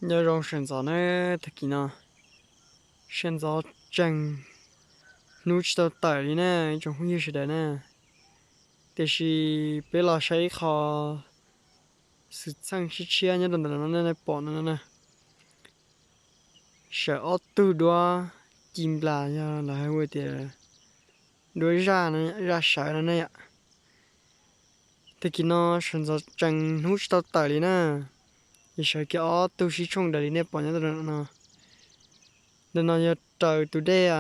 Nyob zoo sawv ntxov na, tag kis no sawv ntxov tsees, hnub tsis tau tawm li na ib tsoom phooj ywg sawv daws na. Tiam sis peb los saib ib qho xwm txheej tshiab tshiab nyob rau ntawm no nej pom no na. Sawv ob tug duab ci nplas yog lawv hais ua tias duab zaj, zaj sawv no ne yom. Tag kis no sawv ntxov tsees hnub tsis tau tawm li na, ces sawv kiag ob tug sib tshooj daws li nej pom nyob rau no. Ntawm no yog raws tus dej,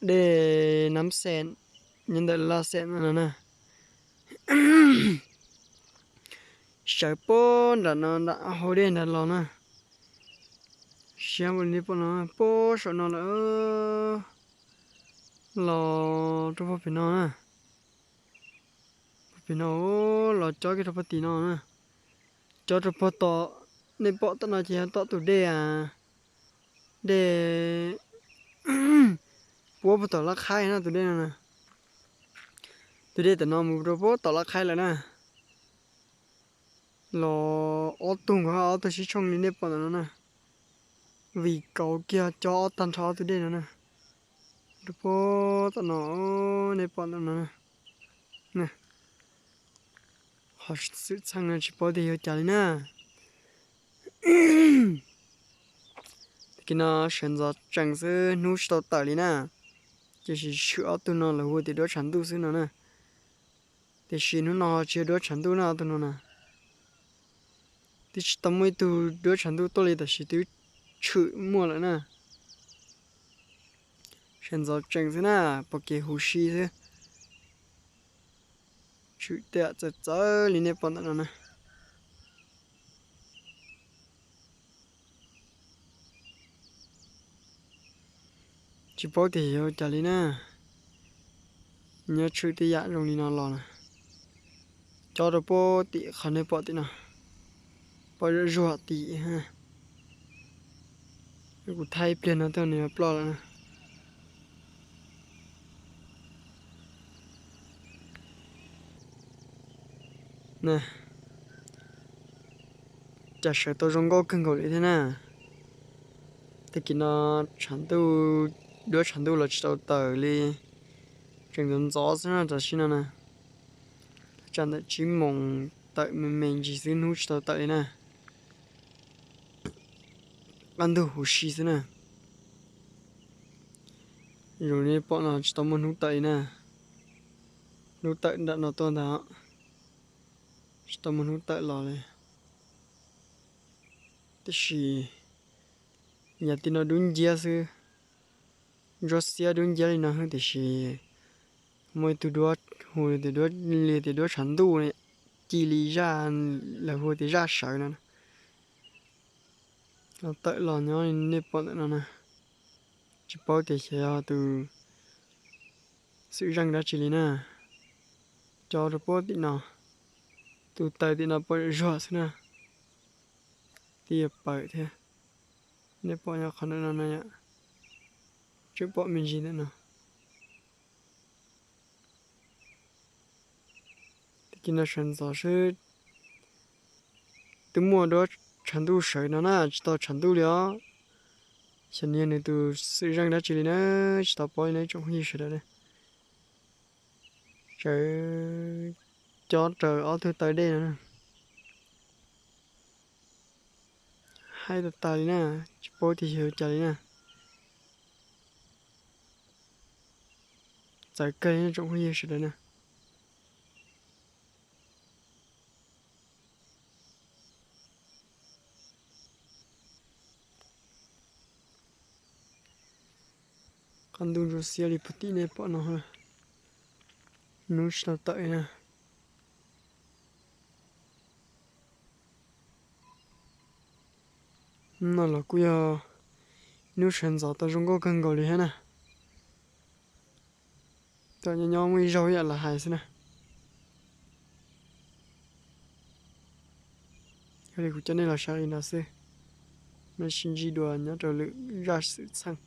dej Nab Xeem nyob ntawm Laj Xeem no na. Sawv puag nram no nram hauv dej nrad los na. Siab ua li nej pom no puag saum no lawm, los rau puag pem no na. Puag pem no los cob kiag rau puag tim no na. Cob rau puag tom, nej pom tom no ces yog tom tus dej, dej puab puag tom Laj Qhaib na tus dej no na. Tus dej tom no mus rau puag tom Laj Qhaib lawm na. Los ob tug nkaus ob tug sib tshooj li nej pom ntawm no na. Vim kauv kiag cob ob tag nrho ob tug dej no na. Rau puag tom no nej pom ntawm no na. Qhov xwm txheej no tsis paub tias yog cas li na. Tag kis no sawv ntxov tsees xwb hnub tsis tau tawm li na. Tiam sis tshwm ob tug no lawv hu tias duab tshav ntuj xwb no na. Tiam sis hnub no ho tsis yog duab tshav ntuj na ob tug no na. Twb tsis tau muaj ib tug duab tshav ntuj tuaj li tab sis twb tshwm muaj lawm na. Sawv ntxov tsees xwb na, pom kev huv si xwb. Tshwm tej yam txawv txawv li nej pom ntawm no na. Tsis paub tias yog ua cas li na. Nyob tshwm tej yam zoo li no los na. Cob rau puag tim qhov nej pom tim no, pom zuag zuag tim. Kuv thaij ib pliag no tej nws yuav ploj lawm na. Cas sawv tau zoo nkauj kawg nkaus li thiab na. Tag kis no tshav ntuj, duab tshav ntuj los tsis tau tawm li, tseem ntxov ntxov xwb na tam sim no na. Tsam ntawm tsib moos tawm me me ntsis xwb hnub tsis tau tawm li na. Qab ntug huv si xwb na. Zoo li pom no tsis tau muaj hnub tawm li na. Hnub tawm nram no tuaj ntag, tsis tau muaj hnub tawm los li. Tiam sis yam tim no dub nciab xwb, ntsuab xiab dub nciab li no xwb tiam sis muaj ib tug duab hu tias duab, li tias duab tshav ntuj, ci li zaj, lawv hu tias zaj sawv no. Tawm los nyob li nej pom ntawm no na, tsis paub tias xyov yog tus xwm zeej dab tsi li na. Cob rau puag tim no, tus taw tim no pom zuag xwb na, twb yuav pawm thiab. Nej pom nyob qhov ntawm no na yom, tseem pom me ntsis ntawm no. Tag kis no sawv ntxov seb twb muaj duab tshav ntuj sawv no na, tsis tau tshav ntuj li os. Xyov nws yog nws tus xwm zeej dab tsi li na, tsis tau paub li na tsoom phooj ywg sawv daws na. Sawv cob raws ob tug taw dej no na. Haib tas tas li na, tsis paub tias yog cas li na. Txawv kawg li tsoom phooj ywg sawv daws na. Qab ntuj ntsuab xiab li puag tim nej pom no, hnub tsis tau tawm li na. Hnub no los kuj yog hnub sawv ntxov tau zoo nkauj kawg nkaus li thiab na. Tau nyob nyob muaj ib zaug ib yam los hais xwb na. Yog li kuv coj nej los saib li no xwb, nej sib ntsib dua nyob rau lwm zaj xwm txheej.